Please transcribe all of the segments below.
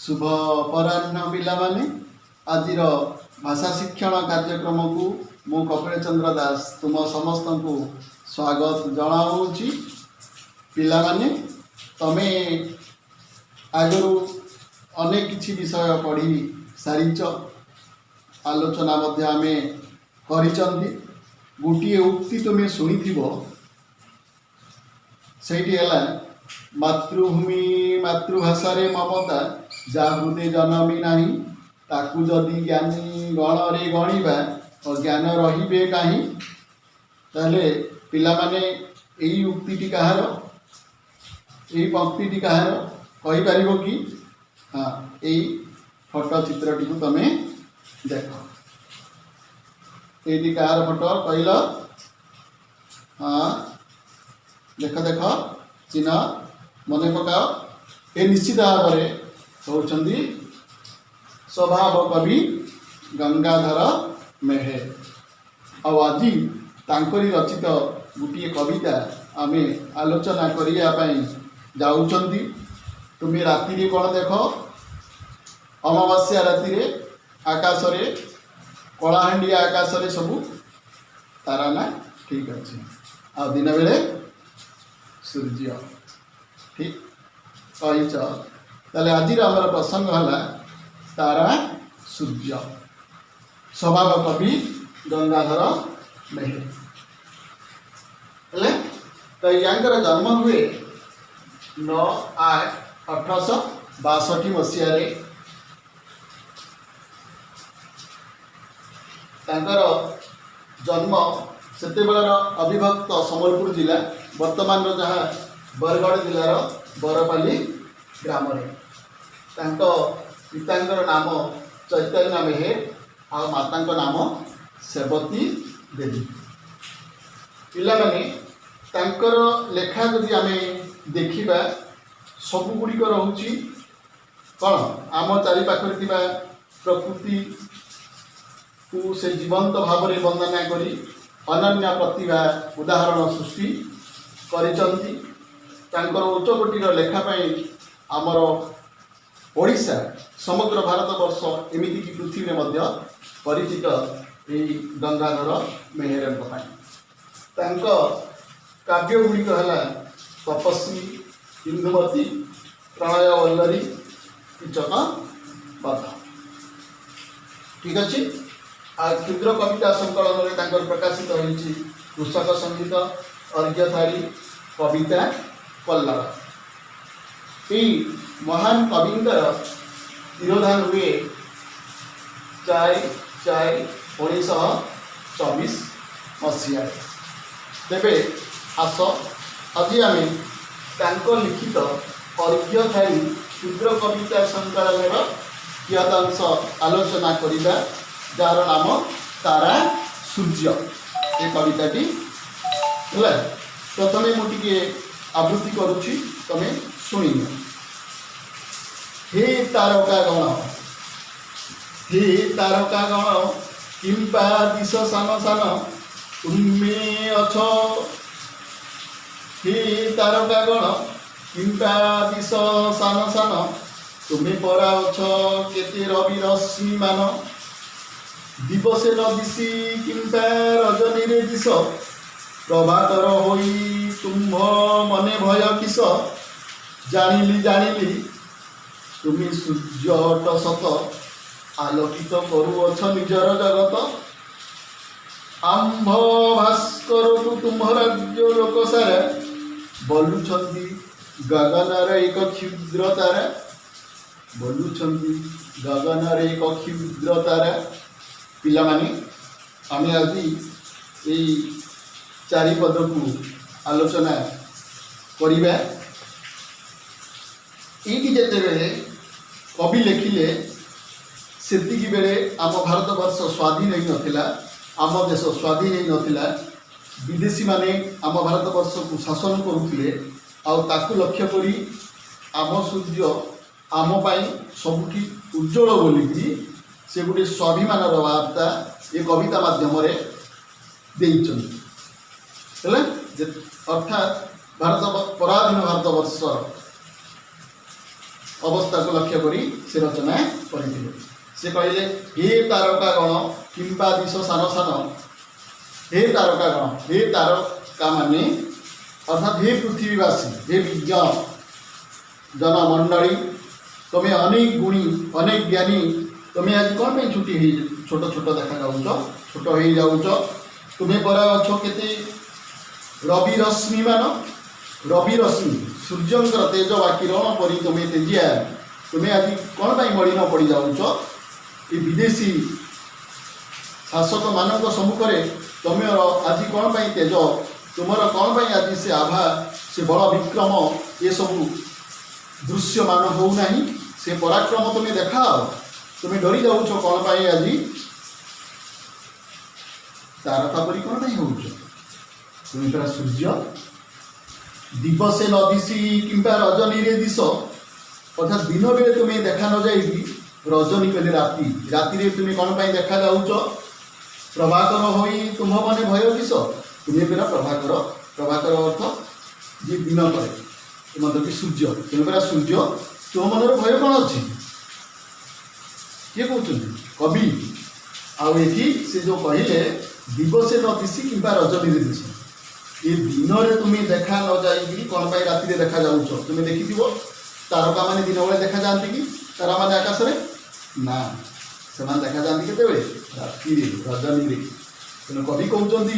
ଶୁଭ ଅପରାହ୍ନ ପିଲାମାନେ। ଆଜିର ଭାଷା ଶିକ୍ଷଣ କାର୍ଯ୍ୟକ୍ରମକୁ ମୁଁ କପିଳ ଚନ୍ଦ୍ର ଦାସ ତୁମ ସମସ୍ତଙ୍କୁ ସ୍ୱାଗତ ଜଣାଉଛି। ପିଲାମାନେ, ତମେ ଆଗରୁ ଅନେକ କିଛି ବିଷୟ ପଢ଼ି ସାରିଛ, ଆଲୋଚନା ମଧ୍ୟ ଆମେ କରିଛନ୍ତି। ଗୋଟିଏ ଉକ୍ତି ତୁମେ ଶୁଣିଥିବ, ସେଇଟି ହେଲା, ମାତୃଭୂମି ମାତୃଭାଷାରେ ମମତା ଯା ହୃଦେ ଜନମି ନାହିଁ, ତାକୁ ଯଦି ଜ୍ଞାନୀ ଗଣରେ ଗଣିବା, ଅଜ୍ଞାନ ରହିବେ କାହିଁ? ତାହେଲେ ପିଲାମାନେ, ଏଇ ଉକ୍ତିଟି କାହାର, ଏଇ ପଙ୍କ୍ତିଟି କାହାର, କହିପାରିବ କି? ହଁ, ଏଇ ଫଟୋ ଚିତ୍ରଟିକୁ ତମେ ଦେଖ। ଏଇଟି କାହାର ଫଟୋ କହିଲ? ହଁ, ଦେଖ ଦେଖ, ଚିହ୍ନ, ମନେ ପକାଅ। ଏ ନିଶ୍ଚିତ ଭାବରେ ହେଉଛନ୍ତି ସ୍ୱଭାବ କବି ଗଙ୍ଗାଧର ମେହେର। ଆଉ ଆଜି ତାଙ୍କରି ରଚିତ ଗୋଟିଏ କବିତା ଆମେ ଆଲୋଚନା କରିବା ପାଇଁ ଯାଉଛନ୍ତି। ତୁମେ ରାତିରେ କ'ଣ ଦେଖ? ଅମାବାସ୍ୟା ରାତିରେ ଆକାଶରେ, କଳାହାଣ୍ଡିଆ ଆକାଶରେ ସବୁ ତାରା ନା? ଠିକ୍ ଅଛି। ଆଉ ଦିନବେଳେ ସୂର୍ଯ୍ୟ। ଠିକ୍ କହିଛ। ତାହେଲେ ଆଜିର ଆମର ପ୍ରସଙ୍ଗ ହେଲା ତାରା ସୂର୍ଯ୍ୟ, ସ୍ୱଭାବ କବି ଗଙ୍ଗାଧର ମେହେର। ହେଲେ ତ ୟାଙ୍କର ଜନ୍ମ ହୁଏ 9/8/1862 ମସିହାରେ। ତାଙ୍କର ଜନ୍ମ ସେତେବେଳର ଅବିଭକ୍ତ ସମ୍ବଲପୁର ଜିଲ୍ଲା, ବର୍ତ୍ତମାନର ଯାହା ବରଗଡ଼ ଜିଲ୍ଲାର ବରପାଲି ଗ୍ରାମରେ। ତାଙ୍କ ପିତାଙ୍କର ନାମ ଚୈତନ୍ୟ ମେହେର ଆଉ ମାତାଙ୍କ ନାମ ସେବତୀ ଦେବୀ। ପିଲାମାନେ, ତାଙ୍କର ଲେଖା ଯଦି ଆମେ ଦେଖିବା, ସବୁଗୁଡ଼ିକ ରହୁଛି କ'ଣ? ଆମ ଚାରିପାଖରେ ଥିବା ପ୍ରକୃତିକୁ ସେ ଜୀବନ୍ତ ଭାବରେ ବର୍ଣ୍ଣନା କରି ଅନନ୍ୟ ପ୍ରତିଭା ଉଦାହରଣ ସୃଷ୍ଟି କରିଛନ୍ତି। ତାଙ୍କର ଉଚ୍ଚକୋଟୀର ଲେଖା ପାଇଁ ଆମର ଓଡ଼ିଶା, ସମଗ୍ର ଭାରତବର୍ଷ, ଏମିତିକି ପୃଥିବୀରେ ମଧ୍ୟ ପରିଚିତ ଏଇ ଗଙ୍ଗାଧର ମେହେରଙ୍କ ପାଇଁ। ତାଙ୍କ କାବ୍ୟ ଗୁଡ଼ିକ ହେଲା ତପସ୍ୱୀ, ଇନ୍ଦୁମତୀ, ପ୍ରଣୟ ବଲ୍ଲରୀ, କୀଚକ ବଧ। ଠିକ୍ ଅଛି। ଆଉ କ୍ଷୁଦ୍ର କବିତା ସଂକଳନରେ ତାଙ୍କର ପ୍ରକାଶିତ ହୋଇଛି କୃଷକ ସଙ୍ଗୀତ, ଅର୍ଘ୍ୟଥାଳି, କବିତା କଲ୍ଲୋଳ। ଏଇ ମହାନ କବିଙ୍କର ତିରୋଧାନ ହୁଏ 4/4/1924 ମସିହାରେ। ତେବେ ଆସ, ଆଜି ଆମେ ତାଙ୍କ ଲିଖିତ ଅର୍ଘ୍ୟଥାଳି କ୍ଷୁଦ୍ର କବିତା ସଂକଳନର କିୟଦାଂଶ ଆଲୋଚନା କରିବା, ଯାହାର ନାମ ତାରା ସୂର୍ଯ୍ୟ। ଏ କବିତାଟି ହେଲା। ପ୍ରଥମେ ମୁଁ ଟିକିଏ ଆବୃତ୍ତି କରୁଛି, ତମେ ଶୁଣିନିଅ। ହେ ତାରକା ଗଣ, ହେ ତାରକା ଗଣ, କିମ୍ପା ଦିଶ ସାନ ସାନ ତୁମେ ଅଛ। ହେ ତାରକା ଗଣ, କିମ୍ପା ଦିଶ ସାନ ସାନ ତୁମେ ପରା ଅଛ କେତେ ରବି ରଶ୍ମିମାନ। ଦିବସେ ନ ଦିଶି କିମ୍ବା ରଜନୀରେ ଦିଶ, ପ୍ରଭାକର ହୋଇ ତୁମ୍ଭ ମନେ ଭୟ କିସ? ଜାଣିଲି ଜାଣିଲି ତୁମେ ସୂର୍ଯ୍ୟ ଅଟ ସତ, ଆଲୋକିତ କରୁଅଛ ନିଜର ଜଗତ। ଆମ୍ଭ ଭାସ୍କରକୁ ତୁମ୍ଭ ରାଜ୍ୟ ଲୋକ ସାରା ବୋଲୁଛନ୍ତି ଗଗନର ଏକ କ୍ଷୁଦ୍ର ତାରା, ବୋଲୁଛନ୍ତି ଗଗନର ଏକ କ୍ଷୁଦ୍ର ତାରା। ପିଲାମାନେ, ଆମେ ଆଜି ଏଇ ଚାରିପଦକୁ ଆଲୋଚନା କରିବା। ଏଇଠି ଯେତେବେଳେ କବି ଲେଖିଲେ, ସେତିକି ବେଳେ ଆମ ଭାରତବର୍ଷ ସ୍ୱାଧୀନ ହେଇନଥିଲା, ଆମ ଦେଶ ସ୍ୱାଧୀନ ହେଇନଥିଲା। ବିଦେଶୀମାନେ ଆମ ଭାରତବର୍ଷକୁ ଶାସନ କରୁଥିଲେ। ଆଉ ତାକୁ ଲକ୍ଷ୍ୟ କରି ଆମ ସୂର୍ଯ୍ୟ ଆମ ପାଇଁ ସବୁଠି ଉଜ୍ଜଳ ବୋଲିକିରି ସେ ଗୋଟିଏ ସ୍ୱାଭିମାନର ବାର୍ତ୍ତା ଏ କବିତା ମାଧ୍ୟମରେ ଦେଇଛନ୍ତି। ହେଲା ଯେ, ଅର୍ଥାତ୍ ଭାରତ, ପରାଧୀନ ଭାରତବର୍ଷର ଅବସ୍ଥାକୁ ଲକ୍ଷ୍ୟ କରି ସେ ରଚନା କରିଥିଲେ। ସେ କହିଲେ, ହେ ତାରକା ଗଣ କିମ୍ବା ଦିଶ ସାନ ସାନ। ହେ ତାରକାଗଣ, ହେ ତାରକାମାନେ, ଅର୍ଥାତ୍ ହେ ପୃଥିବୀବାସୀ, ହେ ବିଜ୍ଞ ଜନମଣ୍ଡଳୀ, ତୁମେ ଅନେକ ଗୁଣୀ, ଅନେକ ଜ୍ଞାନୀ, ତୁମେ ଆଜି କ'ଣ ପାଇଁ ଛୁଟି ହେଇ ଛୋଟ ଛୋଟ ଦେଖାଯାଉଛ, ଛୋଟ ହେଇଯାଉଛ? ତୁମେ ପରା ଅଛ କେତେ ରବି ରଶ୍ମିମାନ। ରବି ରଶ୍ମି, ସୂର୍ଯ୍ୟଙ୍କର ତେଜ ବା କିରଣ ପରି ତୁମେ ତେଜିଆ। ତୁମେ ଆଜି କ'ଣ ପାଇଁ ମଳିନ ପଡ଼ିଯାଉଛ? ଏ ବିଦେଶୀ ଶାସକମାନଙ୍କ ସମ୍ମୁଖରେ ତୁମର ଆଜି କ'ଣ ପାଇଁ ତେଜ, ତୁମର କ'ଣ ପାଇଁ ଆଜି ସେ ଆଭା, ସେ ବଳ ବିକ୍ରମ, ଏସବୁ ଦୃଶ୍ୟମାନ ହେଉନାହିଁ? ସେ ପରାକ୍ରମ ତୁମେ ଦେଖାଅ। ତୁମେ ଡରି ଯାଉଛ କ'ଣ ପାଇଁ ଆଜି? ତାରକା ପରି କ'ଣ ପାଇଁ ହେଉଛ? ତୁମେ ପରା ସୂର୍ଯ୍ୟ। ଦିବସେ ନ ଦିଶି କିମ୍ବା ରଜନୀରେ ଦିଶ। ଅର୍ଥାତ୍ ଦିନ ବେଳେ ତୁମେ ଦେଖା ନ ଯାଇକି ରଜନୀ କହିଲେ ରାତି, ରାତିରେ ତୁମେ କ'ଣ ପାଇଁ ଦେଖାଯାଉଛ? ପ୍ରଭାକର ହୋଇ ତୁମ୍ଭ ମନେ ଭୟ କିସ? ତୁମେ ପରା ପ୍ରଭାକର। ପ୍ରଭାକର ଅର୍ଥ ଯିଏ ଦିନ କରେ, ମଧ୍ୟ କି ସୂର୍ଯ୍ୟ। ତୁମେ ପରା ସୂର୍ଯ୍ୟ, ତୁମ ମନରେ ଭୟ କ'ଣ ଅଛି? କିଏ କହୁଛନ୍ତି? କବି। ଆଉ ଏଠି ସେ ଯେଉଁ କହିଲେ, ଦିବସେ ନ ଦିଶି କିମ୍ବା ରଜନୀରେ ଦିଶ, ଏ ଦିନରେ ତୁମେ ଦେଖା ନ ଯାଇକିରି କ'ଣ ପାଇଁ ରାତିରେ ଦେଖାଯାଉଛ? ତୁମେ ଦେଖିଥିବ, ତାରକାମାନେ ଦିନବେଳେ ଦେଖାଯାଆନ୍ତି କି? ତାରାମାନେ ଆକାଶରେ ନା, ସେମାନେ ଦେଖାଯାଆନ୍ତି କେତେବେଳେ? ରାତିରେ, ରଜନୀରେ। ତେଣୁ କବି କହୁଛନ୍ତି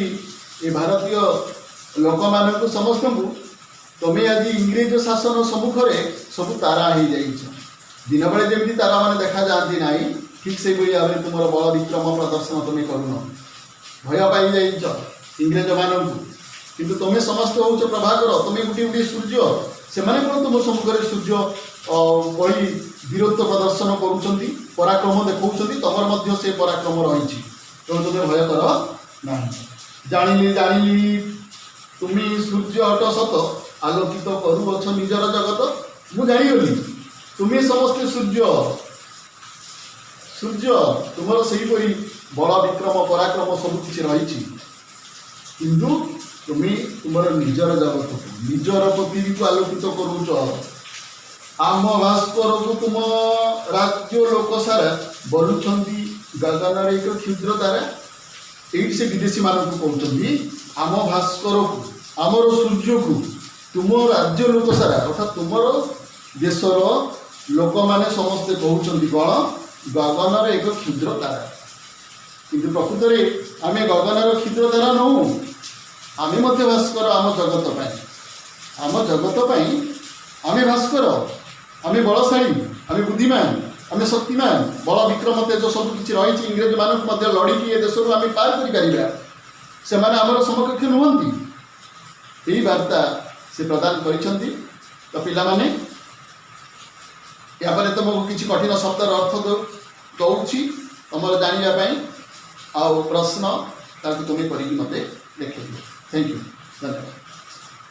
ଏ ଭାରତୀୟ ଲୋକମାନଙ୍କୁ ସମସ୍ତଙ୍କୁ, ତମେ ଆଜି ଇଂରେଜ ଶାସନ ସମ୍ମୁଖରେ ସବୁ ତାରା ହେଇଯାଇଛ। ଦିନବେଳେ ଯେମିତି ତାରାମାନେ ଦେଖାଯାଆନ୍ତି ନାହିଁ, ଠିକ୍ ସେଇଭଳି ଭାବରେ ତୁମର ବଳ ବିକ୍ରମ ପ୍ରଦର୍ଶନ ତୁମେ କରୁନ, ଭୟ ପାଇଯାଇଛ ଇଂରେଜମାନଙ୍କୁ। କିନ୍ତୁ ତୁମେ ସମସ୍ତେ ହେଉଛ ପ୍ରଭାକର, ତୁମେ ଗୋଟିଏ ଗୋଟିଏ ସୂର୍ଯ୍ୟ। ସେମାନେ କ'ଣ ତୁମ ସମ୍ମୁଖରେ ସୂର୍ଯ୍ୟ ଭଳି ବୀରତ୍ୱ ପ୍ରଦର୍ଶନ କରୁଛନ୍ତି, ପରାକ୍ରମ ଦେଖାଉଛନ୍ତି? ତମର ମଧ୍ୟ ସେ ପରାକ୍ରମ ରହିଛି, ତେଣୁ ତୁମେ ଭୟ କର ନାହିଁ। ଜାଣିଲି ଜାଣିଲି ତୁମେ ସୂର୍ଯ୍ୟ ଅଟ ସତ, ଆଲୋକିତ କରୁଅଛ ନିଜର ଜଗତ। ମୁଁ ଜାଣିଗଲି ତୁମେ ସମସ୍ତେ ସୂର୍ଯ୍ୟ। ସୂର୍ଯ୍ୟ, ତୁମର ସେହିପରି ବଳ ବିକ୍ରମ ପରାକ୍ରମ ସବୁ କିଛି ରହିଛି, କିନ୍ତୁ ତୁମେ ତୁମର ନିଜର ଜଗତକୁ, ନିଜର ପୃଥିବୀକୁ ଆଲୋକିତ କରୁଛ। ଆମ ଭାସ୍କରକୁ ତୁମ ରାଜ୍ୟ ଲୋକ ସାରା ବୋଲୁଛନ୍ତି ଗଗନରେ ଏକ କ୍ଷୁଦ୍ର ତାରା। ଏଇଠି ସେ ବିଦେଶୀମାନଙ୍କୁ କହୁଛନ୍ତି, ଆମ ଭାସ୍କରକୁ, ଆମର ସୂର୍ଯ୍ୟକୁ ତୁମ ରାଜ୍ୟ ଲୋକ ସାରା, ଅର୍ଥାତ୍ ତୁମର ଦେଶର ଲୋକମାନେ ସମସ୍ତେ କହୁଛନ୍ତି କ'ଣ? ଗଗନର ଏକ କ୍ଷୁଦ୍ର ତାରା। କିନ୍ତୁ ପ୍ରକୃତରେ ଆମେ ଗଗନର କ୍ଷୁଦ୍ର ତାରା ନୁହଁ, ଆମେ ମଧ୍ୟ ଭାସ୍କର ଆମ ଜଗତ ପାଇଁ। ଆମ ଜଗତ ପାଇଁ ଆମେ ଭାସ୍କର, ଆମେ ବଳଶାଳୀ, ଆମେ ବୁଦ୍ଧିମାନ, ଆମେ ଶକ୍ତିମାନ, ବଳ ବିକ୍ରମ ତେଜ ସବୁ କିଛି ରହିଛି। ଇଂରେଜମାନଙ୍କୁ ମଧ୍ୟ ଲଢ଼ିକି ଏ ଦେଶରୁ ଆମେ ପାର କରିପାରିବା। ସେମାନେ ଆମର ସମକକ୍ଷ ନୁହନ୍ତି। ଏହି ବାର୍ତ୍ତା ସେ ପ୍ରଦାନ କରିଛନ୍ତି। ତ ପିଲାମାନେ, ଏହାପରେ ତୁମକୁ କିଛି କଠିନ ଶବ୍ଦର ଅର୍ଥ ଦଉଛି ତୁମର ଜାଣିବା ପାଇଁ, ଆଉ ପ୍ରଶ୍ନ ତାକୁ ତୁମେ କରିକି ମୋତେ ଦେଖେଇବ। Thank you, ଧନ୍ୟବାଦ।